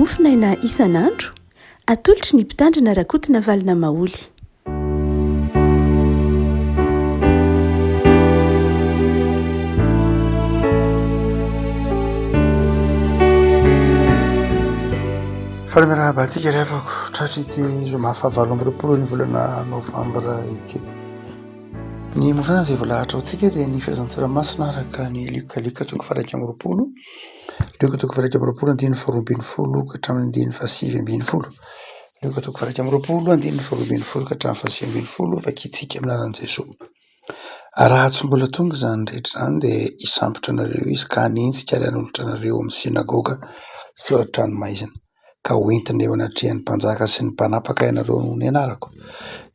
Mofonaina isan'andro, atolotry ny Mpitandrina Rakotonavalona Maholy. Faly miarahaba antsika ry havako tratry ity zoma fahavalo amby roapolo ny volana novambra ity. Ny mofonaina izay voalahatra ho antsika dia ny filazantsara masina araka ny Lioka Lioka toko faha 21 Lioka toko faha 21 andininy faharoa ambin'ny folo ka hatramin'ny andininy fahasivy ambin'ny folo. Lioka toko faha 21 andininy faharoa ambin'ny folo ka hatramin'ny fahasivy ambin'ny folo vakintsika amin'ny anaran'i Jesoa. Raha tsy mbola tonga izany rehetra izany dia hisambotra anareo izy ka hanenjika ary hanolotra anareo amin'ny synagoga sy ao an-tranomaizina, ka ho entina eo anatrehan'ny mpanjaka sy ny mpanapaka ianareo noho ny anarako.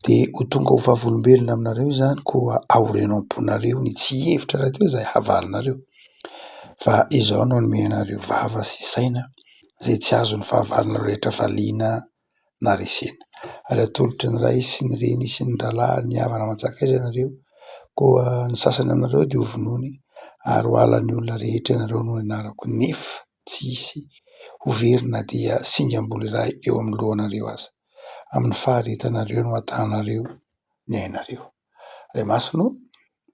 Dia ho tonga ho vavolombelona aminareo izany, koa aoreno am-ponareo ny tsy hihevitra rahateo izay havalinareo. Fa izao no hanome anareo vava sy saina izay tsy azon'ny fahavalonareo rehetra valiana na resena. Ary atolotry ny ray sy ny reny sy ny rahalahy ny havana aman-tsakaiza ianareo, koa ny sasany aminareo dia hovonoiny ary ho halan'ny olona rehetra ianareo noho ny anarako, nefa tsy hisy ho very na dia singam-bolo iray eo amin'ny lohanareo aza. Amin'ny faharetanareo no hahatananareo ny ainareo. Ray Masina ô,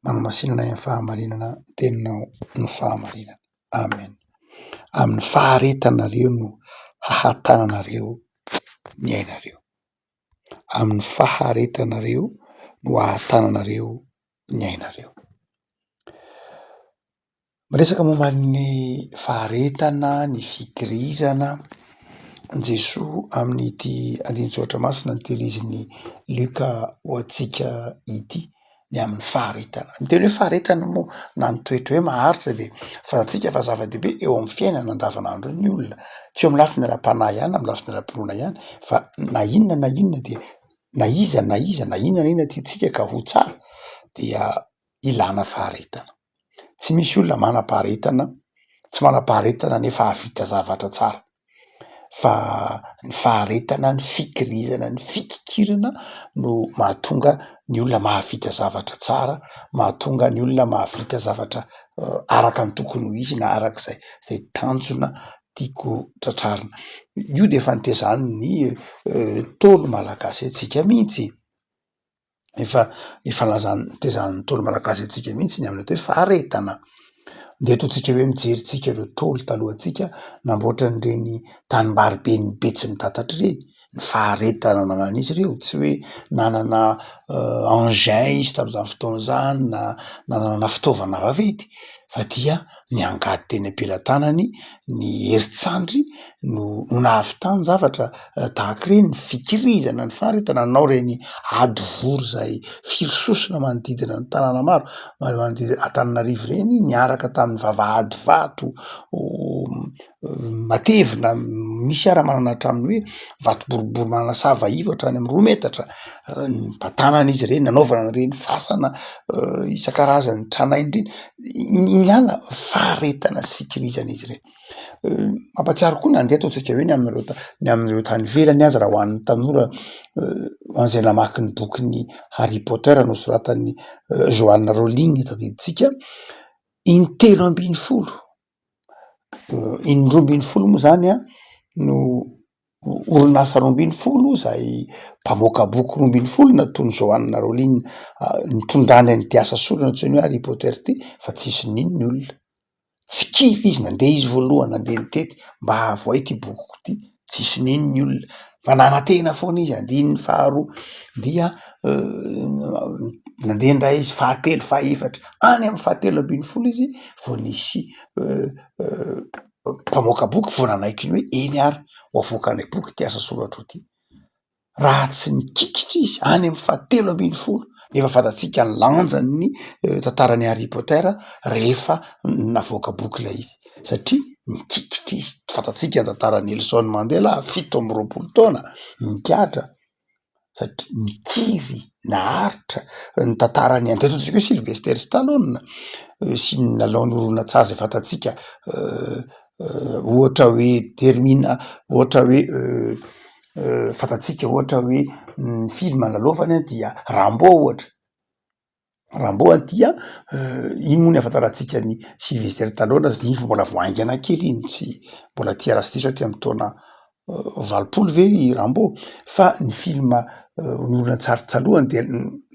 manamasina anay amin'ny fahamarinana, ny teninao no fahamarinana. Amen. Amin'ny faharetanareo no hahatananareo ny ainareo. Amin'ny faharetanareo no hahatananareo ny ainareo. Miresaka momba ny faharetana, ny fikirizana Jesoa amin'ity andinin-tsoratra masina notehirizin'i Lioka ho antsika ity. ny amin'ny faharetana. Ny teny hoe faharetana moa na ny toetra hoe maharitra dia fantatsika fa zava-dehibe eo amin'ny fiainana andavanandro ny olona, tsy eo amin'ny lafiny ara-panahy ihany na amin'ny lafiny ara-pinoana ihany fa na inona na inona dia na iza na iza na inona na inona tiantsika ka ho tsara dia ilana faharetana. Tsy misy olona manam-paharetana, tsy manam-paharetana nefa hahavita zavatra tsara fa ny faharetana, ny fikirizana, ny fikikirana no mahatonga ny olona mahavita zavatra tsara, mahatonga ny olona mahavita zavatra araka ny tokony ho izy na arak'izay zay tanjona tiako tratrarina. Io de efa nitezan'ny Ntaolo malagasy antsika mihitsy. Efa efa lazan- nitezan'ny Ntaolo malagasy antsika mihitsy ny amin'ny atao hoe faharetana. Ndeha ataontsika hoe mijery tsika ireo Ntaolo talohantsika namboatra an'ireny tanimbary be ny Betsimitatatra ireny, ny faharetana nananan'izy ireo, tsy hoe nanana engin izy tamin'izany fotoana izany na nanana fitaovana vaventy fa dia ny angady teny am-pelatanany, ny herin-tsandry no no nahavitany zavatra tahaka ireny, ny fikirizana, ny faharetana, nanao ireny ady vory izay firy sosona manodidina ny tanàna maro, manodidina Antananarivo ireny niaraka tamin'ny vavahady vato matevina, misy ara manana hatramin'ny hoe vato boribory manana sava iva hatrany amin'ny roa metatra, nibatanana izy ireny nanaovana an'ireny fasana isan-karazany tranainy ireny, miala faharetana sy fikirizana izy ireny. Mampahatsiaro koa nandeha ataontsika hoe ny amin'ireo ta- ny amin'ireo tany ivelany aza raha ho an'ny tanora ho an'izay namaky ny bokin'i Harry Potter nosoratan'i Joanne Rowling tadidintsika, intelo ambin'ny folo indroa ambin'ny folo moa zany an no orinasa 12 izay mpamoaka boky 12 nataon'i Joanne Rowling nitondrany an'ity asa soratra antsoiny hoe Harry Potter ity fa tsisy nino ny olona. Tsy kivy izy nandeha izy voalohany nandeha nitety mba hahavoay ity bokiko ity, tsisy nino ny olona fa nanantena foana izy andininy faharoa dia nandeha indray izy fahatelo, fahefatra, any amin'ny fahatelo ambin'ny folo izy vao nisy mpamoaka boky vao nanaiky ny hoe eny ary ho avoakanay boky ity asa soratro ity. Raha tsy nikikitra izy any amin'ny fahatelo ambin'ny folo nefa fantatsika ny lanjan'ny tantaran'i Harry Potter rehefa navoaka boky ilay izy satria nikikitra izy, fantatsika ny tantaran'i Nelson Mandela 27 taona nigadra satria nikiry naharitra ny tantaran'i ataontsika hoe Sylvester Stallone sy ny nalaon'ny horonantsary zay fantatsika ohatra hoe termina ohatra hoe fantatsika ohatra hoe ny film nalaovany dia Rambo ohatra. Rambo dia iny moa ny ahafantarantsika an'i Sylvester Stallone satria iny fa mbola vao haingana kely iny tsy mbola aty raha tsy diso aho aty amin'ny taona. 80 ve i Rambo? Fa ny film ny horonantsary talohany de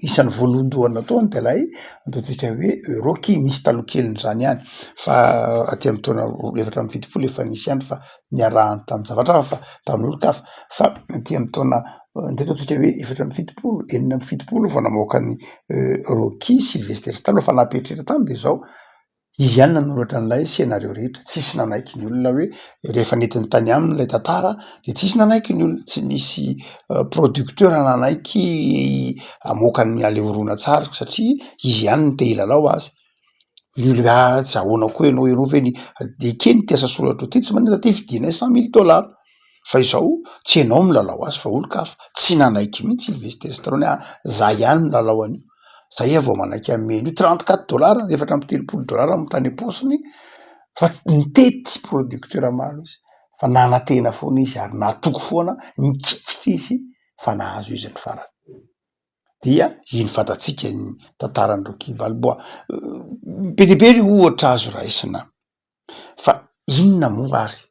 isan'ny voalohandohany nataony de ilay ataontsika hoe Rocky, nisy taloha kelin'izany ihany fa aty amin'ny taona 74 efa nisy ihany fa niarahany tamin'ny zavatra hafa fa tamin'olon-kafa fa aty amin'ny taona ndeha ataontsika hoe 74, 76 vao namoaka ny Rocky Sylvester Stallone fa nampieritreritra taminy de zao. Izy ihany nanoratra an'ilay scenario rehetra, tsisy nanaiky ny olona hoe rehefa nentiny tany aminy ilay tantara de tsisy nanaiky ny olona, tsy nisy producteur nanaiky hamoaka ny ilay horonantsary satria izy ihany no te hilalao azy, ny olona hoe ah tsy ahoana koa ianao, ianao ve ny de ekeny ity asa soratrao ity tsy maninona ity vidinay cent mille dollars fa izao tsy ianao milalao azy fa olon-kafa, tsy nanaiky mihitsy Sylvester Stallone hoe ah za ihany milalao an'io. Zay aho vao manaiky hanome an'io 34 dollars, 34 dollars no tany am-paosiny fa nitety producteur maro izy fa nanantena foana izy ary natoky foana, nikikitra izy fa nahazo izy ny farany. Dia iny fantatsika ny tantaran'i Rocky Balboa. Be dia be ny ohatra azo raisina. Fa inona moa ary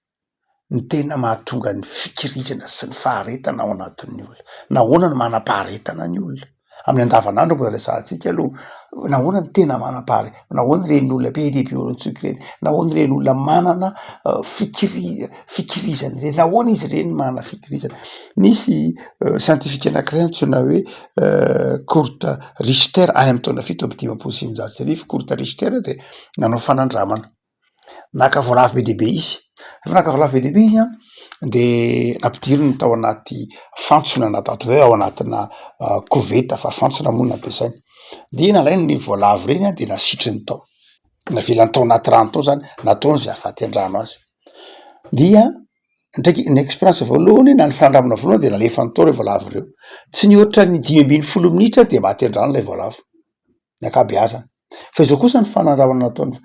no tena mahatonga ny fikirizana sy ny faharetana ao anatin'ny olona? Nahoana no manam-paharetana ny olona? Amin'ny andavanandro mbola resahantsika aloha, nahoana no tena manam-paharetana? Nahoana ireny olona be dia be eo an-tsoka ireny? Nahoana ireny olona manana fikiri- fikirizana ireny? Nahoana izy ireny manana fikirizana? Nisy siantifika anankiray antsoina hoe Kurt Richter any amin'ny taona 1957, Kurt Richter dia nanao fanandramana, naka voalavo be dia be izy, rehefa naka voalavo be dia be izy an, de nampidiriny tao anaty fantsona na ataoko hoe ao anatina koveta fa fantsona moa no nampiasainy, de nalainy ny voalavo reny an de nasitriny tao, navelany tao anaty rano tao zany, nataony zay ahafaty an-drano azy, dia ndraiky ny experience voalohany na ny fanandramana voalohany de nalefany tao reo voalavo reo, tsy nihoatra ny 15 minitra de maty an-drano lay voalavo. ny ankabeazany. Fa izao kosa ny fanandramana nataony,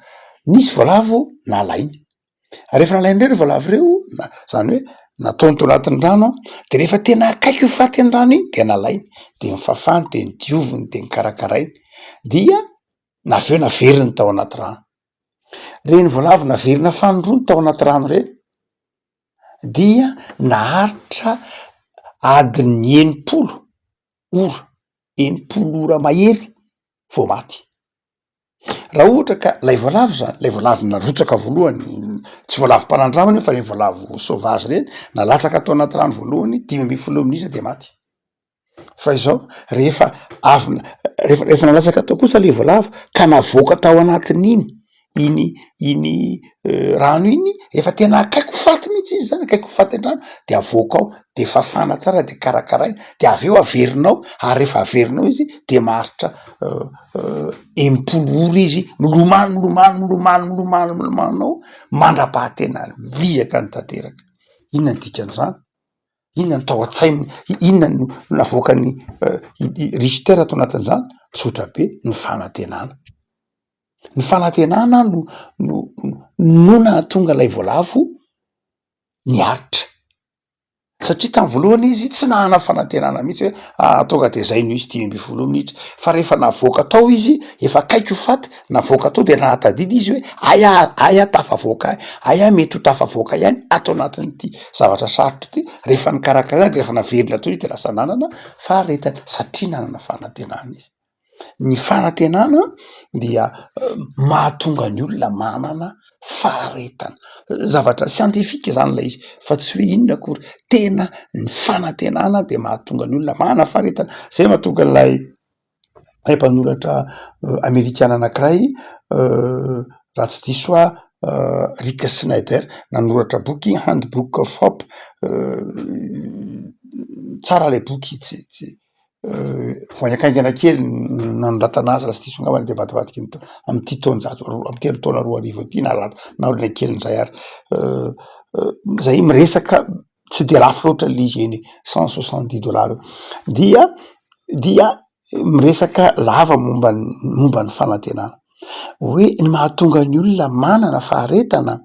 nisy voalavo nalainy, ary rehefa nalainy indray ireo voalavo ireo, na zany hoe nataony tao anatin'ny rano an, de rehefa tena akaiky ho faty ny rano iny de nalainy, de nofafany, de nodioviny, de nokarakarainy, dia na avy eo naveriny tao anaty rano. Reny voalavo naverina fanindroany tao anaty rano ireny dia naharitra adiny 60 ora, 60 ora mahery vao maty. Raha ohatra ka lay voalavo zany, lay voalavo narotsaka voalohany, tsy voalavom-panandramana io fa reny voalavo sauvage reny, nalatsaka tao anaty rano voalohany 15 minitra de maty. Fa izao rehefa avy na- rehefa rehefa nalatsaka tao kosa le voalavo ka navoaka tao anatin'iny iny iny rano iny, efa tena akaiky ho faty mihitsy izy zany, akaiky ho faty an-drano de avoaka ao, de fafana tsara de karakaraina, de avy eo averina ao, ary rehefa averina ao izy de maharitra 60 ora izy milomano milomano milomano milomano milomano ao mandra-pahatena vizaka ny tanteraka. Inona ny dikan'izany? Inona no tao an-tsainy? Inona no navoakan'i Richter tao anatin'izany? Tsotra be, ny fanantenana. Ny fanantenana no no no nahatonga ilay voalavo niaritra satria tamin'ny voalohany izy tsy nanana fanantenana mihitsy hoe ah tonga de zay no izy 15 minitra fa rehefa navoaka tao izy efa akaiky ho faty navoaka tao de nahatadidy izy hoe ay ah ay ah tafavoaka ahy ay ah mety ho tafavoaka ihany ato anatin'ity zavatra sarotra ity rehefa nikarakaraina de rehefa naverina tao izy de lasa nanana faharetana satria nanana fanantenana izy. Ny fanantenana dia mahatonga ny olona manana faharetana, zavatra siantifika zany lay izy fa tsy hoe inona akory, tena ny fanantenana de mahatonga ny olona manana faharetana, zay mahatonga an'ilay ilay mpanoratra amerikana anakiray raha tsy diso aho Rick Snyder nanoratra boky handbook of hope, tsara lay boky tsy tsy. Vao haingankaingana kely ny nanoratana azy raha tsy diso angambany de ambadimbadiky ny taona, am'ty taonjato roa am'ty taona 2000 ity na la- na aoriana kelin'izay ary, zay miresaka tsy de lafo loatra le izy eny e, 170 dollars eo, dia dia miresaka lava momba ny momba ny fanantenana hoe ny mahatonga ny olona manana faharetana,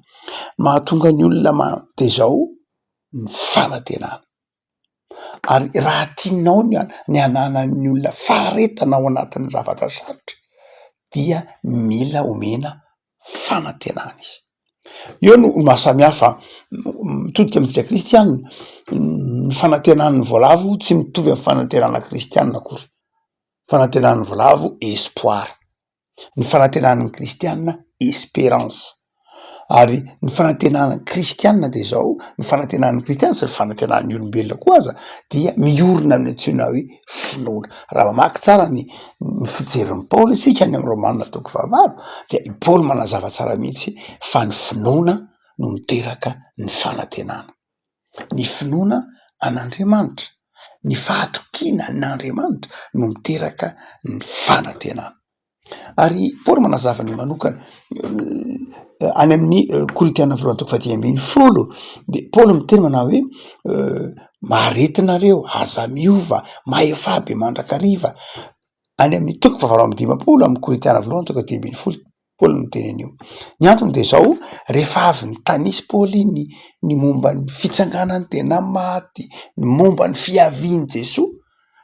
mahatonga ny olona ma- de zao ny fanantenana. Ary raha tianao ny ny hananan'ny olona faharetana ao anatin'ny zavatra sarotra dia mila omena fanantenana izy. Eo no maha samy hafa mitodika amintsika kristianina, ny fanantenan'ny voalavo tsy mitovy amin'ny fanantenana kristianina akory. Fanantenan'ny voalavo espoir, ny fanantenan'ny kristianina esperance. Ary ny fanantenana kristianina de zao, ny fanantenan'ny kristianina sy ny fanantenan'ny olombelona koa aza dia miorina amin'ny antsoina hoe finoana. Raha mamaky tsara ny ny fijerin'i Paoly isika any amin'ny Romana toko fahavalo dia i Paoly manazava tsara mihitsy fa ny finoana no miteraka ny fanantenana. Ny finoana an'Andriamanitra, ny fahatokiana an'Andriamanitra no miteraka ny fanantenana. Ary Paoly manazava ny manokana any amin'ny Korintiana voalohany toko fahadimy ambin'ny folo de Paoly miteny manao hoe mahareta nareo, aza miova, mahefa be mandrakariva. Any amin'ny toko fahavalo amby dimampolo amin'ny Korintiana voalohany toko fahadimy ambin'ny folo, Paoly no miteny an'io. Ny antony de zao, rehefa avy nitanisy Paoly ny ny momba ny fitsanganan'ny tena maty, ny momba ny fiavian'i Jesoa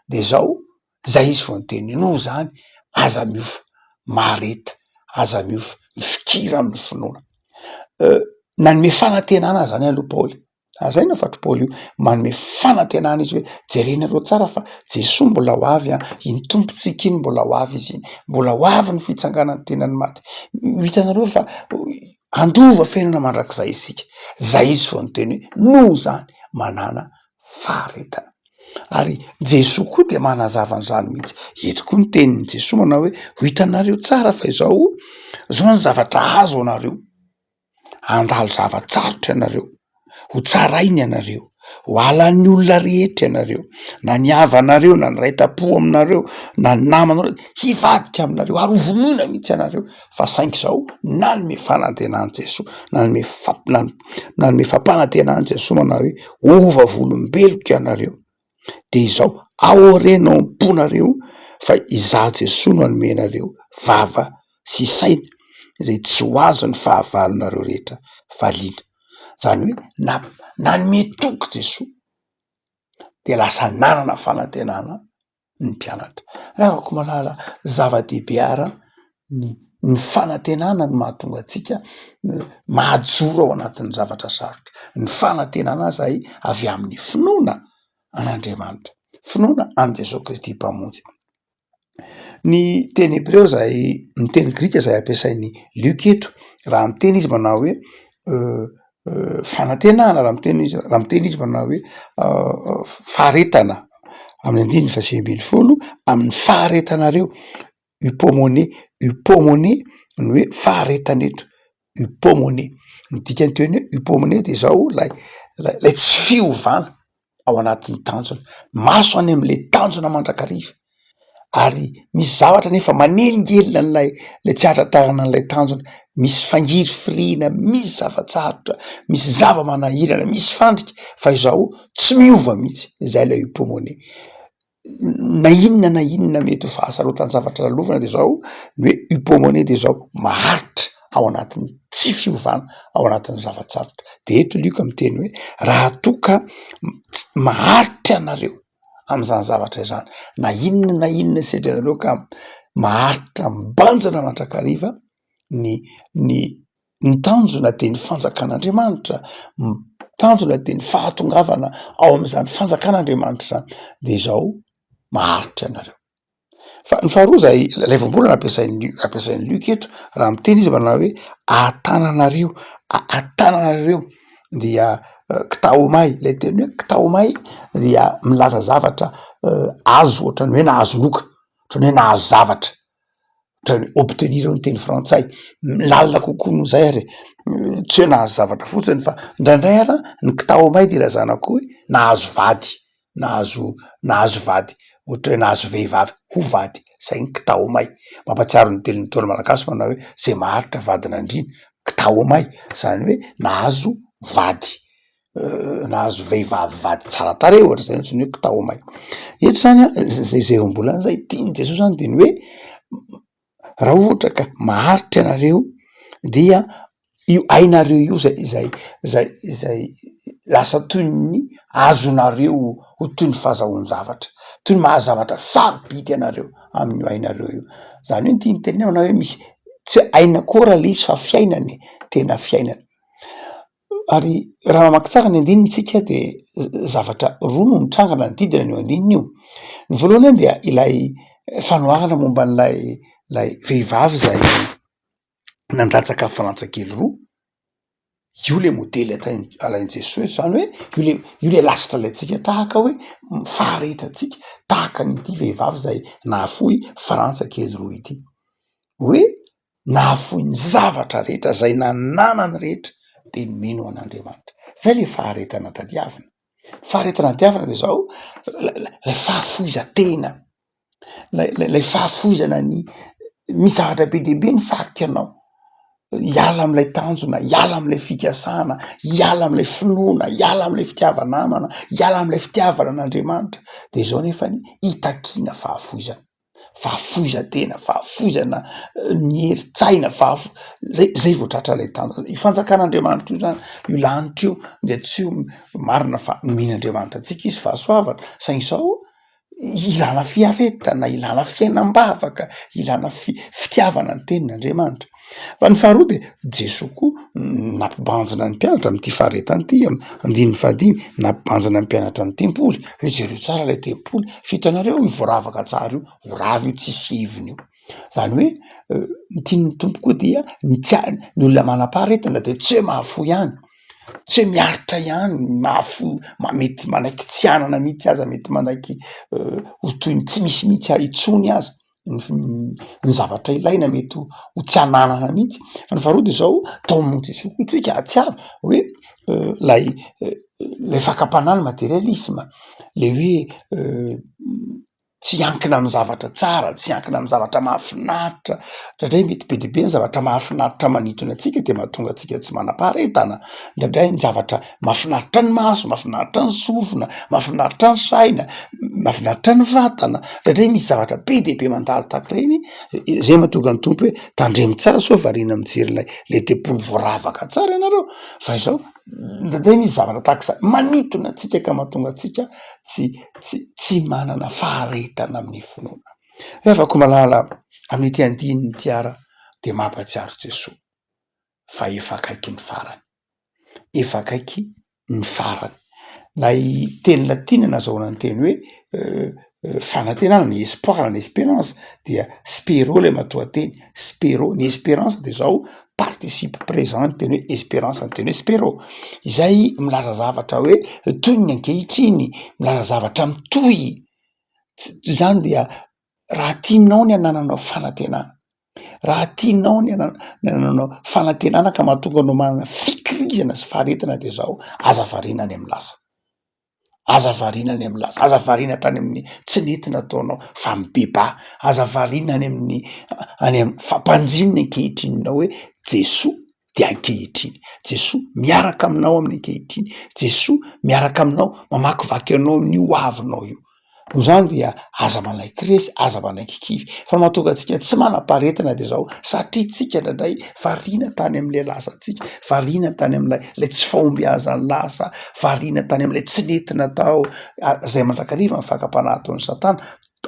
de zao, zay izy vao niteny noho zany aza miova, mahareta, aza miova, mifikira amin'ny finoana. Nanome fanantenana zany aloha Paoly, ary zay no hafatr'i Paoly io, manome fanantenana izy hoe jerenareo tsara fa Jesoa mbola ho avy an, iny Tompontsika iny mbola ho avy izy iny, mbola ho avy ny fitsanganan'ny tenan'ny maty, ho hitanareo fa handova fiainana mandrakizay isika, zay izy vao niteny hoe noho zany manàna faharetana. Ary Jesoa koa dia manazava an'izany mihitsy. Eto koa ny tenin'i Jesoa manao hoe ho hitanareo tsara fa izao, zao ny zavatra azo anareo, handalo zava-tsarotra ianareo, ho tsaraina ianareo, ho halan'ny olona rehetra ianareo, na ny havanareo na ny iray tampo aminareo na ny namanareo, hivadika aminareo ary ho vonoina mihitsy ianareo. Fa saingy izao nanome fanantenana Jesoa, nanome nanome fampanantenana Jesoa manao hoe ho vavolombeloko ianareo, de izao aoreno ao am-ponareo fa izaho Jesoa no hanome anareo vava sy saina izay tsy ho azon'ny fahavalonareo rehetra valiana. Zany hoe na- nanome toky Jesoa de lasa nanana fanantenana ny mpianatra. Ravako malala, zava-dehibe ara ny ny fanantenana no mahatonga antsika mahajoro ao anatin'ny zavatra sarotra. Ny fanantenana zay avy amin'ny finoana an'Andriamanitra, finoana an'i Jesoa Kristy Mpamonjy. Ny teny hebreo zay, ny teny grika zay ampiasain'i Lioka eto, raha miteny izy manao hoe fanantenana, raha miteny izy, raha miteny izy manao hoe faharetana amin'ny andininy fahasivy ambin'ny folo, amin'ny faharetanareo, hypomone, hypomone ny hoe faharetana eto, hypomone, ny dikan'ny teny hoe hypomone de zao lay lay tsy fiovana ao anatin'ny tanjona, maso any am'le tanjona mandrakariva ary misy zavatra nefa manelingelina an'ilay lay tsy ahatratrarana an'ilay tanjona, misy fangirifiriana, misy zava-tsarotra, misy zava-manahirana, misy fandrika fa izao tsy miova mihitsy, zay lay hypomone. Na inona na inona mety ho fahasarotan-javatra lalovana de zao ny hoe hypomone de zao maharitra ao anatin'ny tsy fiovana, ao anatin'ny zava-tsarotra. De eto Lioka miteny hoe raha toa ka maharitra ianareo am'zany zavatra izany, na inona na inona sedrainareo ka maharitra mibanjina mandrakariva ny ny ny tanjona de ny fanjakan'Andriamanitra, ny tanjona de ny fahatongavana ao am'zany fanjakan'Andriamanitra zany, de izao maharitra ianareo. Fa ny faharoa zay lay voambolana ampiasain'i ampiasain'i Lioka eto, raha miteny izy manao hoe ahatananareo, ahatananareo dia ktaomay, lay teny hoe ktaomay dia milaza zavatra azo ohatran'ny hoe nahazo loka, ohatran'ny hoe nahazo zavatra. ohatran'ny hoe obtenir hoy ny teny frantsay, lalina kokoa noho zay ary e, tsy hoe nahazo zavatra fotsiny fa indraindray ara ny kitaomay de ilazana koa hoe nahazo vady, nahazo nahazo vady, ohatra hoe nahazo vehivavy ho vady, zay ny kitaomay, mampahatsiaro ny tenin'ny ntaolo malagasy manao hoe zay maharitra vadin'andriana, kitaomay zany hoe nahazo vady. Nahazo vehivavy vady tsara tarehy ohatra zay antsoiny hoe kitaomay. Eto zany an, zay zay voambolana zay tian'i Jesoa zany de ny hoe raha ohatra ka maharitra ianareo dia io ainareo io zay zay zay zay lasa toy ny azonareo ho toy ny fahazahoan-javatra, toy ny mahazo zavatra sarobidy ianareo amin'io ainareo io. Zany hoe ny tiany tenenana hoe misy tsy hoe aina akory le izy fa fiainana e, tena fiainana. Ary raha mamaky tsara ny andininy tsika de zavatra roa no mitranga nanodidina an'io andininy io. Ny voalohany dia ilay fanoharana momba an'ilay ilay vehivavy izay nandatsaka frantsa kely roa, io le modely atainy alain'i Jesoa eto zany hoe io le io le lasitra alaintsika tahaka hoe faharetantsika tahaka an'ity vehivavy zay nahafoy frantsa kely roa ity, hoe nahafoy ny zavatra rehetra zay nananany rehetra de mino an'Andriamanitra. Zay le faharetana tadiavina. Faharetana tadiavina de zao, lay fahafoizan-tena, lay lay fahafoizana ny, misy zavatra be dia be misarika anao hiala am'lay tanjona, hiala am'lay fikasana, hiala am'lay finoana, hiala am'lay fitiava-namana, hiala am'lay fitiavana an'Andriamanitra, de zao nefany itakiana fahafoizana. fahafoizan-tena, fahafoizana ny herin-tsaina, fahafo- zay zay vao tratra ilay tanjona. Io fanjakan'Andriamanitra io zany, io lanitra io dia tsy ho marina fa nomen'Andriamanitra antsika izy fahasoavana saingy zao ilana fiaretana, ilana fiainam-bavaka, ilana fi- fitiavana ny tenin'Andriamanitra. Fa ny faharoa de Jesoa koa nampibanjina ny mpianatra amin'ity faharetany ity, andininy fahadimy, nampibanjina ny mpianatra ny tempoly hoe jereo tsara ilay tempoly fa hitanareo io voaravaka tsara io, ho rava io tsisy heviny io. Zany hoe ny tian'ny Tompo koa dia ny tsy a- ny olona manam-paharetana de tsy hoe mahafoy ihany, tsy hoe miaritra ihany, mahafoy ma- mety manaiky tsy hanana mihitsy aza, mety manaiky ho toy ny tsy misy mihitsy intsony aza. ny zavatra ilaina mety ho tsy ananana mihitsy. Fa ny faharoa de zao, taomin'i Jesoa koa tsika hahatsiaro hoe lay lay fakam-panahy ny materialisma, le hoe tsy hiankina am'zavatra tsara, tsy hiankina am'zavatra mahafinaritra, ndraindray mety be dia be ny zavatra mahafinaritra manintona antsika de mahatonga antsika tsy manam-paharetana, ndraindray ny zavatra mahafinaritra ny maso, mahafinaritra ny sofina, mahafinaritra ny saina, mahafinaritra ny vatana, ndraindray misy zavatra be dia be mandalo tahaka ireny, zay mahatonga ny Tompo hoe tandremo tsara sao variana mijery ilay le tempoly voaravaka tsara ianareo fa izao ndraindray misy zavatra tahaka izany manintona antsika ka mahatonga antsika tsy tsy tsy manana faharetana amin'ny finoana. Ry havako malala, amin'ity andininy ity ara dia mampahatsiaro Jesoa fa efa akaiky ny farany, efa akaiky ny farany. Ilay teny latina nazahoana ny teny hoe fanantenana ny espoir na esperance dia spero lay matoanteny, spero, ny esperance de zao participe présent ny teny hoe esperance ny teny hoe spero, izay milaza zavatra hoe toy ny ankehitriny, milaza zavatra mitohy, ts- zany dia raha tianao ny anananao fanantenana, raha tianao ny ana- ny anananao fanantenana ka mahatonga anao manana fikirizana sy faharetana de zao, aza variana any amy lasa, aza variana any amy lasa, aza variana tany amin'ny tsy nety nataonao fa mibebaha, aza variana any amin'ny any amy fampanjiny ny ankehitrininao hoe Jesoa de ankehitriny, Jesoa miaraka aminao amin'ny ankehitriny, Jesoa miaraka aminao mamakivaky anao amin'io ho avinao io. Noho izany dia aza manaiky resy, aza manaiky kivy. Fa ny mahatonga antsika tsy manam-paharetana de zao, satria tsika indraindray variana tany am'le lasantsika, variana tany am'lay lay tsy fahombiazan'ny lasa, variana tany am'lay tsy nety natao, zay mandrakariva ny fakam-panahy ataon'i satana,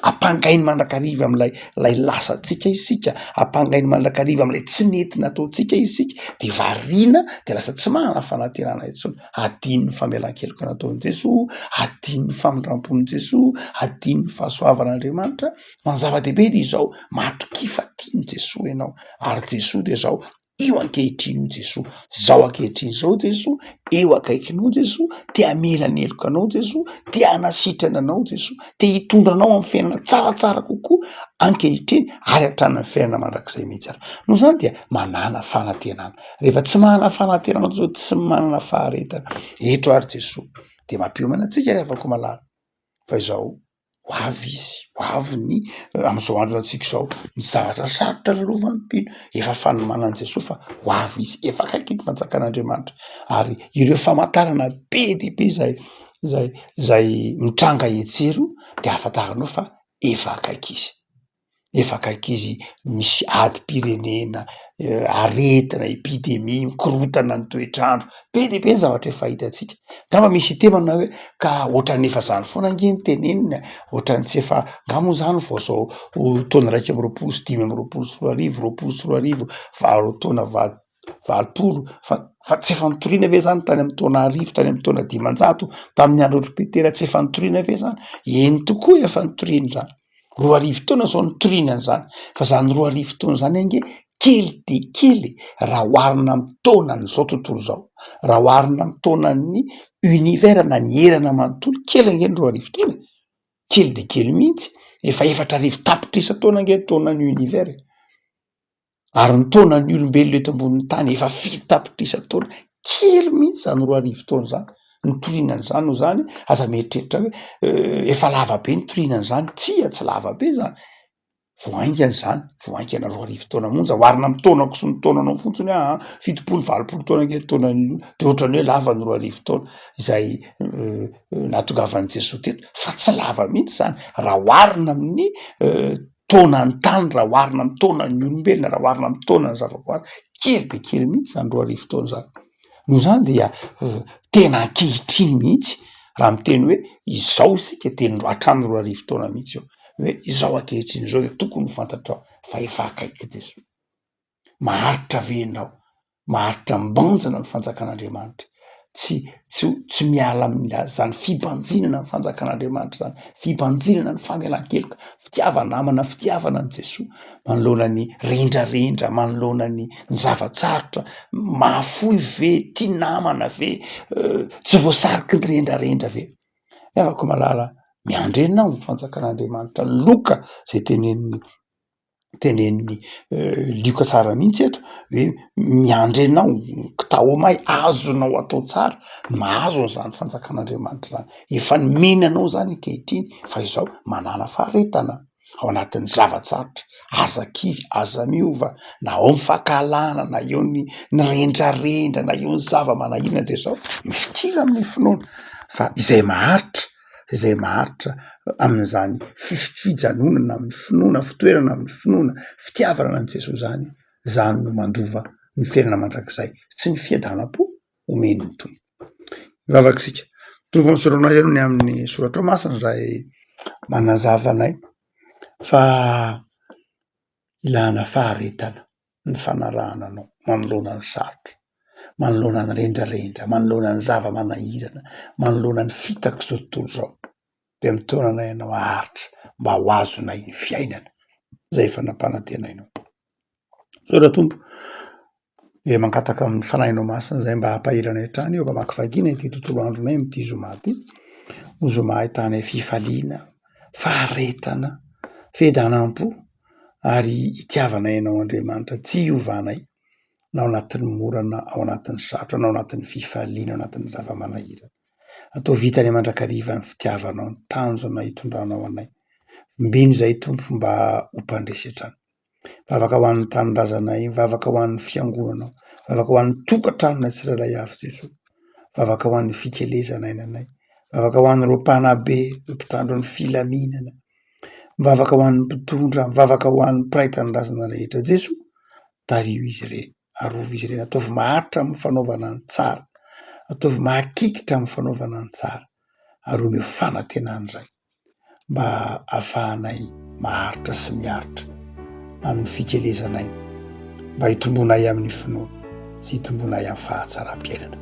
ampangainy mandrakariva am'lay lay lasantsika isika, ampangainy mandrakariva am'lay tsy nety nataontsika isika, de variana de lasa tsy manana fanantenana intsony. Hadino ny famelan-keloka nataon'i Jesoa, hadino ny famindram-pon'i Jesoa, hadino ny fahasoavan'Andriamanitra, fa ny zava-dehibe dia izao, matokia fa tian'i Jesoa ianao, ary Jesoa dia izao, io ankehitriny io Jesoa, zao ankehitriny izao Jesoa, eo akaikinao Jesoa, te hamela ny heloka anao Jesoa, te hanasitrana anao Jesoa, te hitondra anao amin'ny fiainana tsaratsara kokoa ankehitriny ary hatrany amin'ny fiainana mandrakizay mihitsy ary. Noho izany dia manàna fanantenana. Rehefa tsy manana fanantenana zao tsy manana faharetana. Eto ary Jesoa de mampiomana antsika ry havako malala fa izao ho avy izy, ho avy ny am'izao andro antsika izao, ny zavatra sarotra lalovan'ny mpino, efa fanomanan'i Jesoa fa ho avy izy, efa akaiky ny fanjakan'Andriamanitra ary ireo famantarana be dia be zay zay zay mitranga etsy eroa de ahafantaranao fa efa akaiky izy. Efa akaiky izy, misy adim-pirenena, aretina, epidemia, mikorontana ny toetr'andro, be dia be ny zavatra efa hitantsika, angamba misy hiteny manao hoe ka ohatran'ny efa zany foana ange no tenenina e, ohatran'ny tsy efa, nga moa zany vao zao taona 2021, 2025, valo taona va. 80 fa fa tsy efa nitoriana ve zany tany amin'ny taona arivo, tany amin'ny taona 500, tamin'ny andron'i Petera tsy efa nitoriana ve zany? Eny tokoa efa nitoriana izany. 2000 taona zao nitoriana an'izany, fa zany 2000 taona zany ange kely dia kely raha oharina amin'ny taonan'izao tontolo izao, raha oharina amin'ny taonan'ny univers na ny erana manontolo, kely ange ny 2000 taona e, kely dia kely mihitsy, efa 4000 tapitrisa taona ange ny taonan'ny univers e. Ary ny taonan'ny olombelona eto ambonin'ny tany efa firy tapitrisa taona, kely mihitsy zany 2000 taona zany, nitoriana an'izany noho izany aza mieritreritra hoe efa lava be nitoriana an'izany, tsia tsy lava be zany, vao haingana izany, vao haingana 2000 taona monja, oharina amin'ny taonako sy ny taonanao fotsiny aho an, 70 80 taona ange ny taonan'ny olona, de ohatran'ny hoe lava ny 2000 taona izay nahatongavan'i Jesoa teto, fa tsy lava mihitsy zany raha oharina amin'ny taonan'ny tany raha oharina amin'ny taonan'ny olombelona, raha oharina amin'ny taonan'ny zavaboary, kely dia kely mihitsy zany 2000 taona zany. Noho izany dia tena ankehitriny mihitsy raha miteny hoe izao isika de ny hatramin'ny 2000 taona mihitsy eo, hoe izao ankehitriny izao de tokony ho fantatrao fa efa akaiky Jesoa. Maharitra ve ianao? Maharitra mibanjina ny fanjakan'Andriamanitra. Tsy tsy tsy miala amin'izany fibanjinana ny fanjakan'Andriamanitra zany, fibanjinana ny famelan-keloka, fitiava-namana, fitiavana an'i Jesoa manoloana ny rendrarendra, manoloana ny ny zava-tsarotra, mahafoy ve, tia namana ve, tsy voasariky ny rendrarendra ve? Ry havako malala, miandry anao ny fanjakan'Andriamanitra, ny loka zay tenenin'ny tenenin'i Lioka tsara mihitsy eto hoe miandry anao kitaomay azonao atao tsara ny mahazo an'izany fanjakan'Andriamanitra zany, efa nomeny anao zany ankehitriny fa izao manàna faharetana ao anatin'ny zava-tsarotra, aza kivy, aza miova na ao ny fankahalana na eo ny ny rendrarendra na eo ny zava-manahirana de zao mifikira amin'ny finoana fa izay maharitra izay maharitra amin'izany fijanonana amin'ny finoana, fitoerana amin'ny finoana, fitiavana an'i Jesoa izany, izany no mandova ny fiainana mandrakizay sy ny fiadanam-po omen'ny Tompo. Mivavaka isika. Tompo misaotra anao ianao ny amin'ny soratra masina izay manazava anay fa Ilana faharetana ny fanarahana anao manoloana ny sarotra, manoloana ny rendrarendra, manoloana ny zava-manahirana, manoloana ny fitak'izao tontolo izao, dia mitaona anay ianao haharitra mba ho azonay ny fiainana izay efa nampanantenainao. Misaotra Tompo, dia mangataka amin'ny Fanahinao Masina izay mba hampahery anay hatrany eo am-pamakivakiana ity tontolo andronay amin'ity zoma ity, ho zoma ahitanay fifaliana, faharetana, fiadanam-po ary hitiavanay Anao Andriamanitra tsy hiovanay na ao anatin'ny mora na ao anatin'ny sarotra na ao anatin'ny fifaliana ao anatin'ny zava-manahirana. Ataovy hitanay mandrakariva ny fitiavanao, ny tanjona hitondranao anay. Mbino izahay Tompo mba ho mpandresy hatrany. Vavaka ho an'ny tanindrazanay, vavaka ho an'ny fiangonanao, vavaka ho an'ny tokantranonay tsirairay avy Jesoa, vavaka ho an'ny fikelezana ainanay, vavaka ho an'ireo mpanabe, ireo mpitandro ny filaminana, mivavaka ho an'ny mpitondra, mivavaka ho an'ny mpiray tanindrazana rehetra. Jesoa, tariho izy ireny, arovy izy ireny, ataovy maharitra amin'ny fanaovana ny tsara, ataovy mahakikitra amin'ny fanaovana ny tsara ary omeo fanantenana izay. mba ahafahanay maharitra sy miaritra amin'ny fikelezanay, mba hitombonay amin'ny finoana sy hitombonay amin'ny fahatsaram-piainana.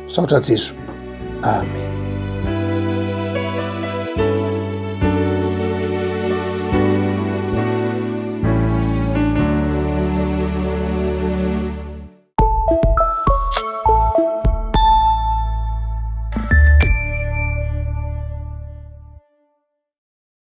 Misaotra Jesoa. Amen.